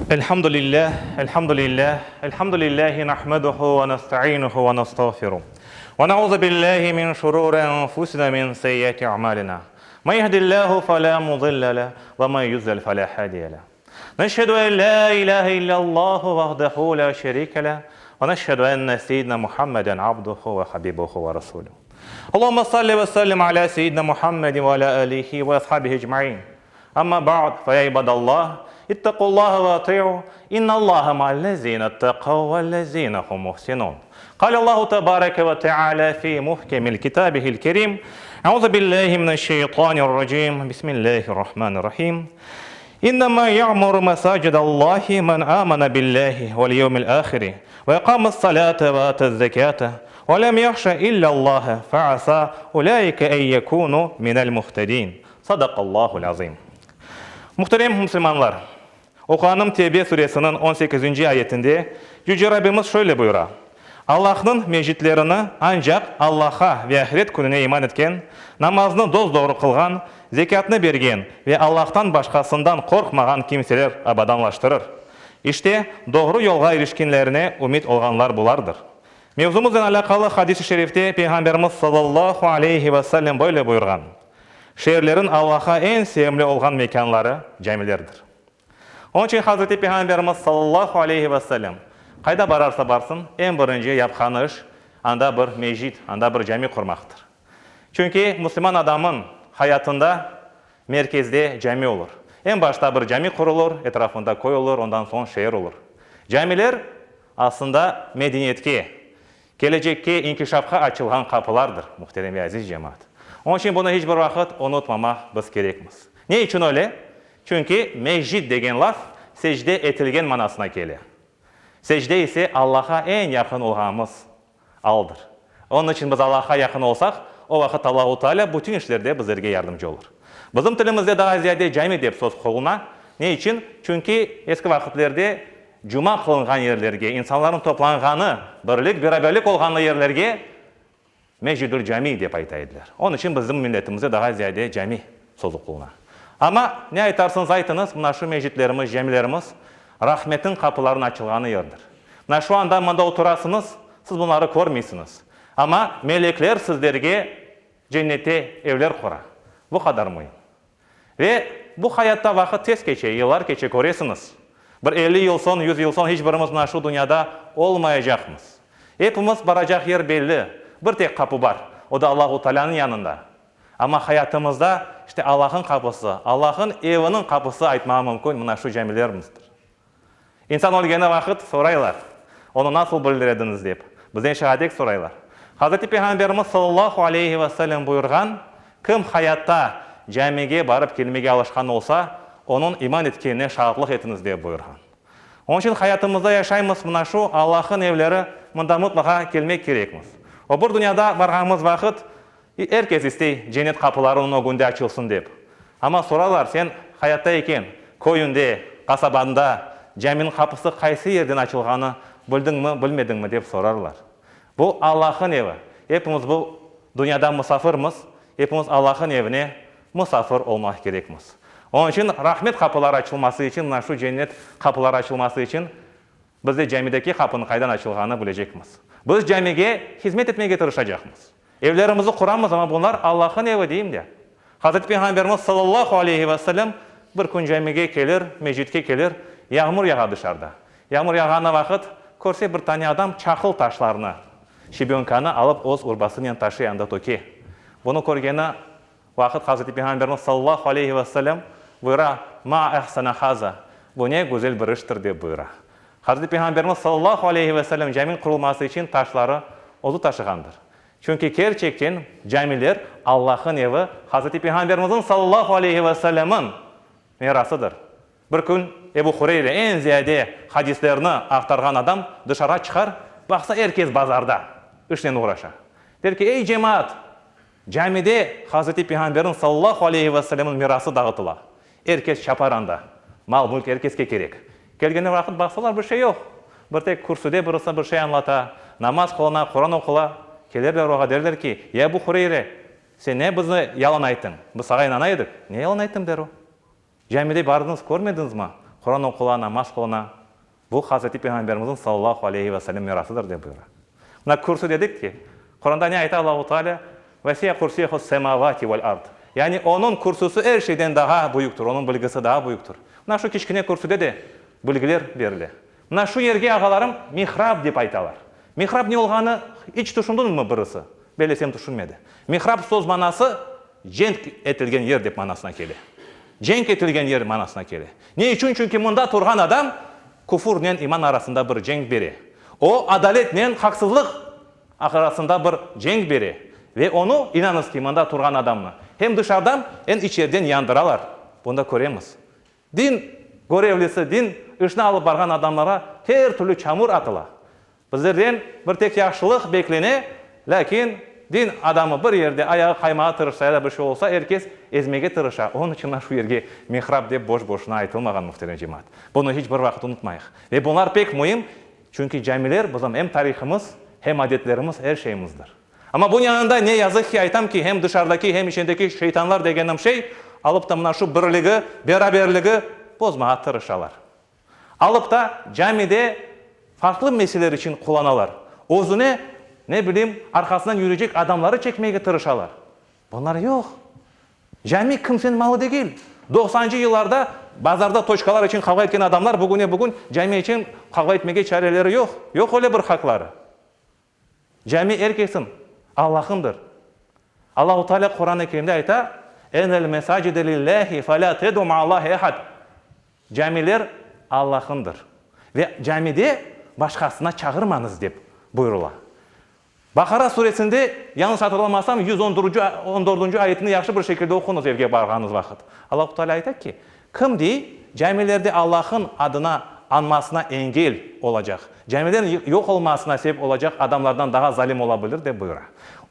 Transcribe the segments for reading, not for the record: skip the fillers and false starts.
Elhamdülillah, elhamdülillah, elhamdülillahi nahmeduhu ve nestainuhu ve nestağfiruh. Ve nauzu billahi min şururi enfusina min seyyiati a'malina. Men yehdillahu fela mudille leh ve men yudlil fela hadiye leh. Neşhedü en la ilahe illallahu vahdehu la şerike leh ve neşhedü enne seyyidina Muhammeden abduhu ve habibuhu ve resuluh. Allahümme salli ve sellim ala seyyidina Muhammedin ve ala alihi ve ashabihi ecmain. Amma ba'd, fe ya ibadallah, ittaqullaha ve ati'u, innallaha ma'allezine ittaqav vellezine hum muhsinun. Qale Allahu tebareke ve teala fi muhkemil kitabihil kerim, Euzu billahi mineşşeytanirracim, Bismillahirrahmanirrahim. İnnema ya'muru mesacidallahi men amene billahi vel yevmil ahiri ve ekames salate ve atez zekate ve lem yahşe illallahe fe asa ulaike en yekunu minel muhtedin. Sadakallahul azim. Muhterem müslümanlar! Oquğanım Tevbe suresiniñ on sekizinci ayetinde Yüce Rabbimiz şöyle buyura, Allahnıñ mecitlerini ancaq Allah'a ve ahiret kününe iman etken, namaznı dos-doğru qılğan, zekâtnı bergen ve Allahtan başqasından qorqmağan kimseler abadanlaştırır. İşte, doğru yolğa irişkenlerine ümit olğanlar bulardır. Mevzumıznen alâqalı hadis-i şerifte Peyğamberimiz sallallahu aleyhi ve sellem böyle buyurğan, Şeerlerin Allah'a eñ sevimli olğan mekânları camilerdir. Onıñ içün Hazreti Peyğamberimiz sallallahu aleyhi ve sellem qayda bararsa barsın, eñ birinci yapqanı iş, anda bir mecit, anda bir cami qurmaqtır. Çünki müslüman adamın hayatında merkezde cami olur. Eñ başta bir cami qurulır, etrafında köy olur, ondan soñ şeer olur. Camiler aslında medeniyetke, Kelecekke, inkişafqa açılğan qapılardır, muhterem ve aziz cemaat. Onıñ içün bunı hiç bir vaqıt unutmamaq biz kerekmiz. Ne içün öyle? Çünki mescid degen laf secde etilgen manasına kele. Secde ise Allah'a eñ yaqın olğanımız aldır. Onıñ içün biz Allah'a yaqın olsaq, o vaqıt Allahu Teala bütün işlerde bizlerge yardımcı olur. Bizim tilimizde daa ziyade cami dep söz quluna. Ne içün? Çünki eski vaqıtlerde Cuma qılınğan yerlerge, insanlarnıñ toplanğanı, birlik, beraberlik olğanı yerlerge Mecidül Cami dep ayta ediler. Onıñ içün bizim milletimizde daha ziyade cami sözü quluna. Amma ne aytarsıñız aytıñız, mına şu mecitlerimiz, camilerimiz rahmetniñ qapılarınıñ açılğanı yerdir. Mına şu anda mında oturasıñız, siz bunları körmeysiñiz. Amma melekler sizlerge cennette evler qura. Bu qadar müim. Ve bu hayatta vaqıt tez keçe, yıllar keçe, köresiñiz. Bir 50 yıl soñ, yüz yıl soñ hiç birimiz mına şu dünyada olmayacaqmız. Epimiz baracaq yer belli, bir tek qapı bar, o da Allahu Taalânıñ yanında. Amma hayatımızda işte Allah'ın qapısı, Allah'ın eviniñ qapısı aytmağa mümkün mına şu camilerimizdir. İnsan ölgeni vaqıt soraylar, Onı nasıl bildirediñiz? dep. Bizden şehadet soraylar. Hazreti Peyğamberimiz sallallahu aleyhi ve sellem buyurğan, Kim hayatta camige barıp kelmege alışqan olsa, onıñ iman etkenine şaatlıq etiñiz, dep buyurğan. Onıñ içün hayatımızda yaşaymız mına şu Allah'ın evleri, mında mutlaqa kelmek kerekmiz. O bir dünyada barğanımız vaqıt, er kes istey cennet qapıları onıñ ögünde açılsın dep. Amma soralar, sen hayatta eken, köyünde, qasabanda caminiñ qapısı qaysı yerden açılğanı bildiñmi, bilmediñmi dep sorarlar. Bu Allah'ın evi. Epimiz bu dünyada musafirmiz, epimiz Allah'ın evine musafir olmaq kerekmiz. Onıñ içün rahmet qapıları açılması içün, mına şu cennet qapıları açılması içün biz de camideki qapınıñ qaydan açılğanını bilecekmiz. Biz camige hizmet etmege tırışacaqmız. Evlerimizi quramız, amma bunlar Allah'ın evi deyim de. Hazreti Peyğamberimiz sallallahu aleyhi ve sellem bir kün camige kelir, mecitke kelir, yağmur yağa dışarıda. Yağmur yağğanı vaqıt, körse bir tane adam çaqıl taşlarnı, şebönkanı alıp öz urbasınen taşıy anda töke. Bunı körgeni vaqıt Hazreti Peyğamberimiz sallallahu aleyhi ve sellem buyura, Ma ahsana haza, bu ne güzel bir iştir dep buyura. Hazreti Peyğamberimiz sallallahu aleyhi ve sellem camiñ qurulması içün taşları özü taşığandır. Çünki kerçekten camiler Allah'ın evi, Hazreti Peyğamberimizniñ sallallahu aleyhi ve sellem'in mirasıdır. Bir kün Ebu Hureyre eñ ziyade hadislerni aqtarğan adam dışara çıqar, baqsa er kes bazarda, işnen oğraşa. Der ki, Ey cemaat! Camide Hazreti Peyğamberniñ sallallahu aleyhi ve sellem'in mirası dağıtıla. Er kes çapar anda. Mal-mülk er keske kerek. Kelgeni vaqıt baqsalar bir şey yoq. Bir tek kürsüde birisi bir şey añlata, namaz qılına, Quran oqula. Kelirler oğa derler ki, Ya Ebu Hureyre, sen ne bizni yalan ayttıñ? Biz sağa inana edik. Ne yalan ayttım der o. Camide bardıñız, körmediñizmi? Quran oqula, namaz qılına. Bu Hazreti Peyğamberimizniñ sallallahu aleyhi ve sellem mirasıdır, dep buyura. Mına kürsü dedik ki, Quranda ne ayta Allahu Teala? Vesi'a kursiyuhu's semavati vel ard. Yani Onıñ kürsüsi er şeyden daha büyüktir, Onıñ bilgisi daha büyüktir. Mına şu kiçkene kürsüde de bilgiler berile. Mına şu yerge, ağalarım, mihrab dep aytalar. Mihrab ne olğanı iç tüşündiñmi birisi? Bellesem tüşünmedi. Mihrab söz manası cenk etilgen yer dep manasına kele. Cenk etilgen yer manasına kele. Ne içün? Çünki mında turğan adam küfürnen iman arasında bir cenk bere. O, adaletnen haqsızlıq arasında bir cenk bere. Ve onı, inanıñız ki, mında turğan adamnı hem dışarıdan, em içeriden yandıralar. Bunı da köremiz. Din görevlisi, din işni alıp barğan adamlarğa her türlü çamur atıla. Bizlerden bir tek yahşılıq beklene, lâkin din adamı bir yerde ayağı qaymağa tırışsa ya da bir şey olsa, er kes ezmege tırışa. Onıñ içün mına şu yerge mihrab dep boş-boşuna aytılmağan, muhterem cemaat. Bunı hiç bir vaqıt unutmayıq. Ve bunlar pek müim, çünki camiler bizim em tarihımız, hem adetlerimiz, er şeyimizdir. Amma bunıñ yanında ne yazıq ki, aytam ki, hem dışarıdaki, hem içindeki şeytanlar degenim şey alıp da mına şu birligi, beraberligi bozmağa tırışalar. Alıp da camide farqlı meseleler içün qullanalar. Özüne, ne bileyim, arqasından yürecek adamları çekmege tırışalar. Bunlar yoq. Cami kimseniñ malı degil. Doqsancı yıllarda bazarda toçkalar içün qavğa etken adamlar bugüne-bugün cami içün qavğa etmege çareleri yoq. Yoq öyle bir haqları. Cami er kesin, Allahındır. Allahu Teala Quran-ı Kerimde ayta, Enel mesacide lillahi fe la ted'u ma'allahi ehad. Camiler Allahındır ve camide başqasına çağırmañız dep buyurıla. Baqara suresinde, yañlış hatırlamasam, 114-ncü ayetini yahşı bir şekilde oquñız evge barğanıñız vaqıt. Allahu Teala ayta ki, Kim dey, camilerde Allah'ın adına añmasına engel olacaq, camilerin yoq olmasına sebep olacaq adamlardan daha zalim ola bilir, dep buyura.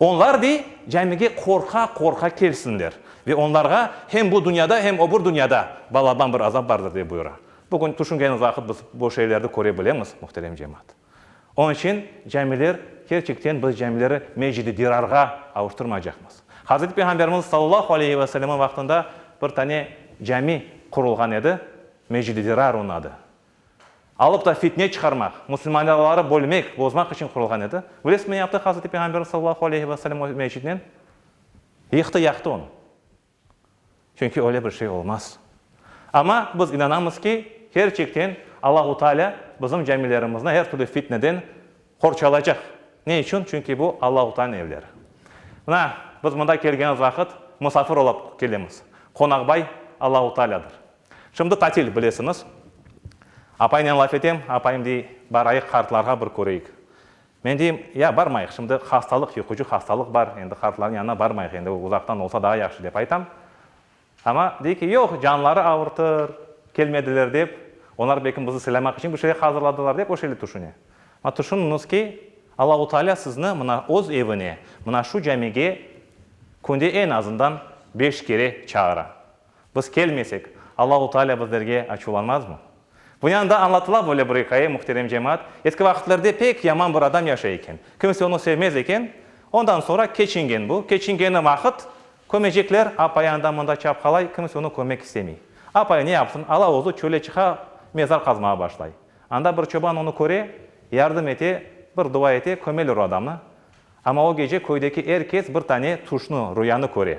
Onlar, dey, camige qorqa-qorqa kelsinler ve onlarğa hem bu dünyada, hem o bir dünyada balaban bir azap bardır, dep buyura. Bugün tüşüngeniz vaqıt biz bu şeylerni köre bilemiz, muhterem cemaat. Onıñ içün camiler, kerçekten biz camileri mecid-i dirarğa avuştırmaycaqmız. Hazreti Peyğamberimiz sallallahu aleyhi ve sellemniñ vaqtında bir tane cami qurulğan edi, mecid-i dirar onıñ adı. Alıp da fitne çıqarmaq, musulmanları bölmek, bozmaq içün qurulğan edi. Bilesizmi ne yaptı Hazreti Peyğamberimiz sallallahu aleyhi ve sellem o mecidnen? Yıqtı, yaqtı onı. Çünki öyle bir şey olmaz. Amma biz inanamız ki, kerçekten Allahu Teala bizim camilerimizni er türlü fitneden qorçalaycaq. Ne içün? Çünki bu Allahu Teala'nıñ evleri. Mına, biz mında kelgenimiz vaqıt musafir olıp kelemiz. Qonaqbay Allahu Teala'dır. Şimdi tatil, bilesiñiz. Apaynen laf etem, apayım dey, barayıq qartlarğa bir köreyik. Men deyim, ya, barmayıq, şimdi hastalıq, yuqucı hastalıq bar, endi qartlarnıñ yanına barmayıq, endi uzaqtan olsa daa yahşı, dep aytam. Amma dey ki, yoq, canları avurtır, kelmediler dep, onlar belkim bizni sıylamaq içün bir şeyler hazırladılar dep o şeyle tüşüne. Amma tüşüniñiz ki, Allahu Teala sizni mına öz evine, mına şu camige künde eñ azından beş kere çağıra. Biz kelmesek, Allahu Teala bizlerge açuvlanmazmı? Bu yanında añlatıla böyle bir ikâye, muhterem cemaat, eski vaqıtlarda pek yaman bir adam yaşay eken. Kimse onı sevmez eken. Ondan soñra keçingen bu. Keçingeni vaqıt kömecekler, apayı anda-mında çapqalay, kimse onı kömmek istemey. Apayı ne yapsın, ala özü çöle çıqa, mezar qazmağa başlay. Anda bir çoban onı köre, yardım ete, bir dua ete, kömeler o adamnı. Amma o gece köydeki er kes bir tane tüşni, ruyanı köre.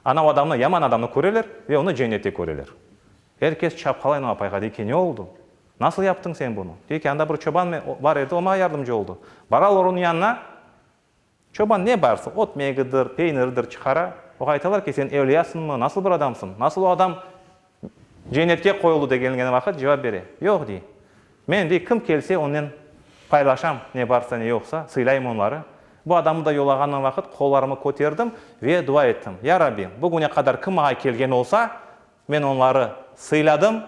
Ana o adamnı, yaman adamnı köreler ve onı cennette köreler. Er kes çapqalay o apayğa, dey ki, ne oldu? Nasıl yaptıñ sen bunı? Dey ki, anda bir çoban bar edi, o maña yardımcı oldu. Baralar onıñ yanına, çoban ne barsa, ötmegidir, peyniridir çıqara. Oğa aytalar ki, sen evliyasıñmı, nasıl bir adamsıñ? Nasıl o adam cennetke qoyuldı degenlgeni vaqıt cevap bere, yoq, dey, Men, dey, kim kelse, onnen paylaşam, ne barsa, ne yoqsa, sıylayım onları. Bu adamnı da yollağanım vaqıt qollarımı köterdim ve dua ettim, Ya Rabbim, bugüne qadar kim maña kelgen olsa, men onları sıyladım,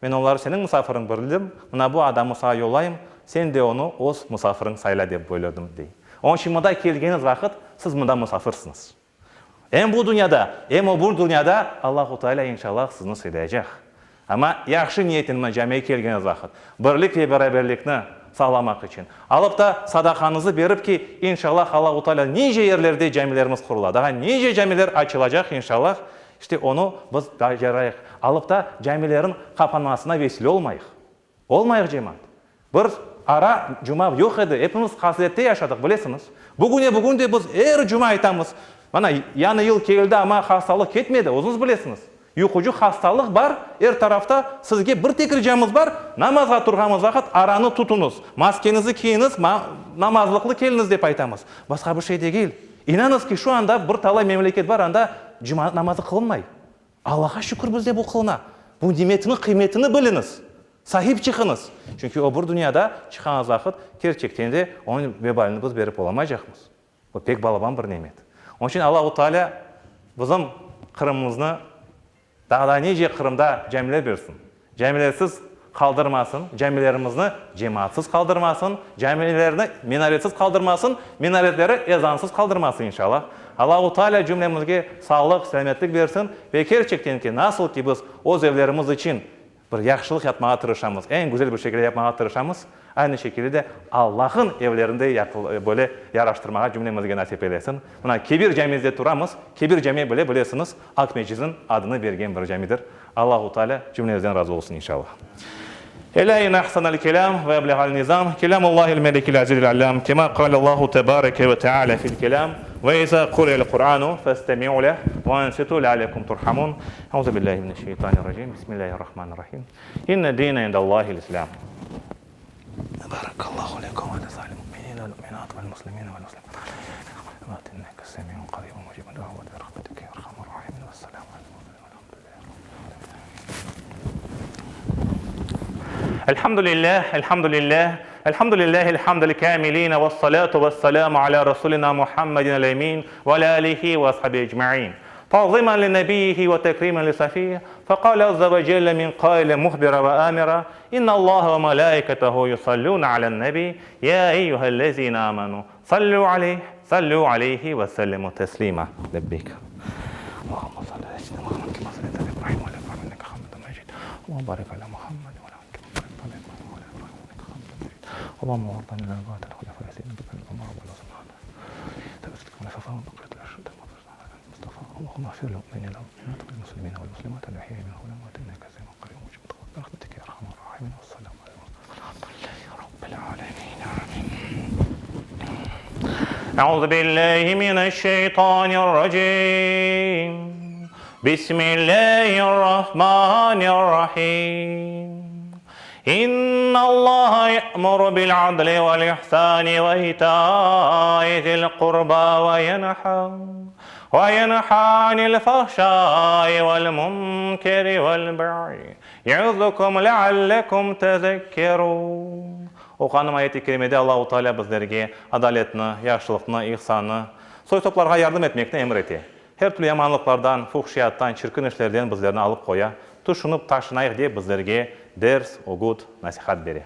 men onları Seniñ musafiriñ bildim, mına bu adamı Saña yollayım, Sen de onı Öz musafiriñ sayla, dep buyurdım, dey. Onıñ içün mında kelgeniñiz vaqıt, siz mında musafirsiñiz. Em bu dünyada, em o bir dünyada Allahu Teala inşallah sizni sıylaycaq. Amma yahşı niyetnen mına camiye kelgeniz vaqıt, birlik ve beraberlikni sağlamaq içün, alıp da sadaqañızı berip ki, inşallah Allahu Teala nice yerlerde camilerimiz qurula, daha nice camiler açılacaq inşallah. İşte onı biz bacarayıq. Alıp da camilerin qapanmasına vesile olmayıq. Olmayıq, cemaat. Bir ara cuma yoq edi, epimiz hasrette yaşadıq, bilesiñiz. Bugüne bugün de biz er cuma aytamız, mana, yañı yıl keldi, amma hastalıq ketmedi, özüñiz bilesiñiz. Yuqucı hastalıq bar er tarafta, sizge bir tek ricamız bar, namazğa turğanımız vaqıt aranı tutuñız, maskenizi kiyiñiz, namazlıqlı keliñiz dep aytamız. Başqa bir şey degil. İnanıñız ki, şu anda bir talay memleket bar, anda cuma namazı qılınmay. Allağa şükür bizde bu qılına. Bu nimetniñ qıymetini biliñiz, sahip çıqıñız. Çünki o bir dünyada çıqqanımız vaqıt kerçekten de onıñ vebalini biz berip olamaycaqmız. Bu pek balaban bir nimet. Onıñ içün Allahu Teala bizim Qırımımıznı daa da nice Qırımda camiler bersin. Camilersiz qaldırmasın, camilerimizni cemaatsız qaldırmasın, camilerni minaretsiz qaldırmasın, minaretleri ezansız qaldırmasın inşallah. Allahu Teala cümlemizge sağlıq, selâmetlik bersin ve kerçekten ki, nasıl ki biz öz evlerimiz içün bir yahşılıq yapmağa tırışamız, eñ güzel bir şekilde yapmağa tırışamız, aynı şekilde de Allah'ın evlerini de böyle yaraştırmağa cümlemizge nasip eylesin. Mına Kebir camimizde turamız, Kebir cami bile bilesiñiz, Aqmescitniñ adını bergen bir camidir. Allahu Teala cümlemizden razı olsun inşallah. Elâ inne ahsanel kelâm ve ebleğal nizam kelâmullâhil melikil azizil allâm kemâ kâlellâhu tebâreke ve teâlâ fil kelâm ve izâ kuri'el Kur'ânu festemi'u leh ve ansitû leallekum turhamûn. Euzu billâhi mineşşeytanirracim. Bismillâhirrahmanirrahim. İnne dîne indellâhil islâm. Barakallahu lekum ve lisâiril mu'minîne vel mu'minât vel muslimîne vel muslimât inneke semî'un qarîbun mucîbud da'vâti bi rahmetike ya erhamer râhimîn vesselâmu alel murselîn velhamdülillâhi rabbil âlemin. Elhamdülillâh, elhamdülillâh, elhamdülillâhil hamdil kâmilîn vessalâtu vesselâmu alâ rasûlinâ Muhammedin el-emîn ve alâ âlihi ve ashabihi ecmaîn. Ta'ziman li nebiyyihi ve tekrimen li safiyih, feqâle azze ve celle min qailin muhbira ve âmira, İnnallâhe ve melâiketehu yusallûne alen-nebî, yâ eyyühellezîne âmenû, sallû aleyh, sallû aleyhi ve sellimû teslîmâ. Lebbeyk. Allahümme salli alâ seyyidinâ Muhammed kemâ salleyte alâ İbrahim ve alâ İbrahim inneke hamidun mecid. Allahümme barik alâ Muhammed ve alâ kemâ barekte alâ İbrahim ve alâ İbrahim inneke hamidun mecid. Allahümme varda anil erbaatil hulefâ seyyidinâ Ebu Bekr, Ömer ve Osman. Euzu billahi mineşşeytanirracim. Bismillahirrahmanirrahim. İnnallaha ye'muru bil adli vel ihsani ve ita'i zil qurba ve yenha ve yenha anil fahşai vel munkeri vel bagyi ye'izukum leallekum tezekkerun. Oquğanım ayet-i kerimede Allahu Teala bizlerge adaletni, yahşılıqnı, ihsannı, soy-soplarğa yardım etmekni emir ete. Her türlü yamanlıqlardan, fuhşiyattan, çirkin işlerden bizlerni alıp qoya, tüşünip taşınayıq dep bizlerge ders, ögüt, nasihat bere.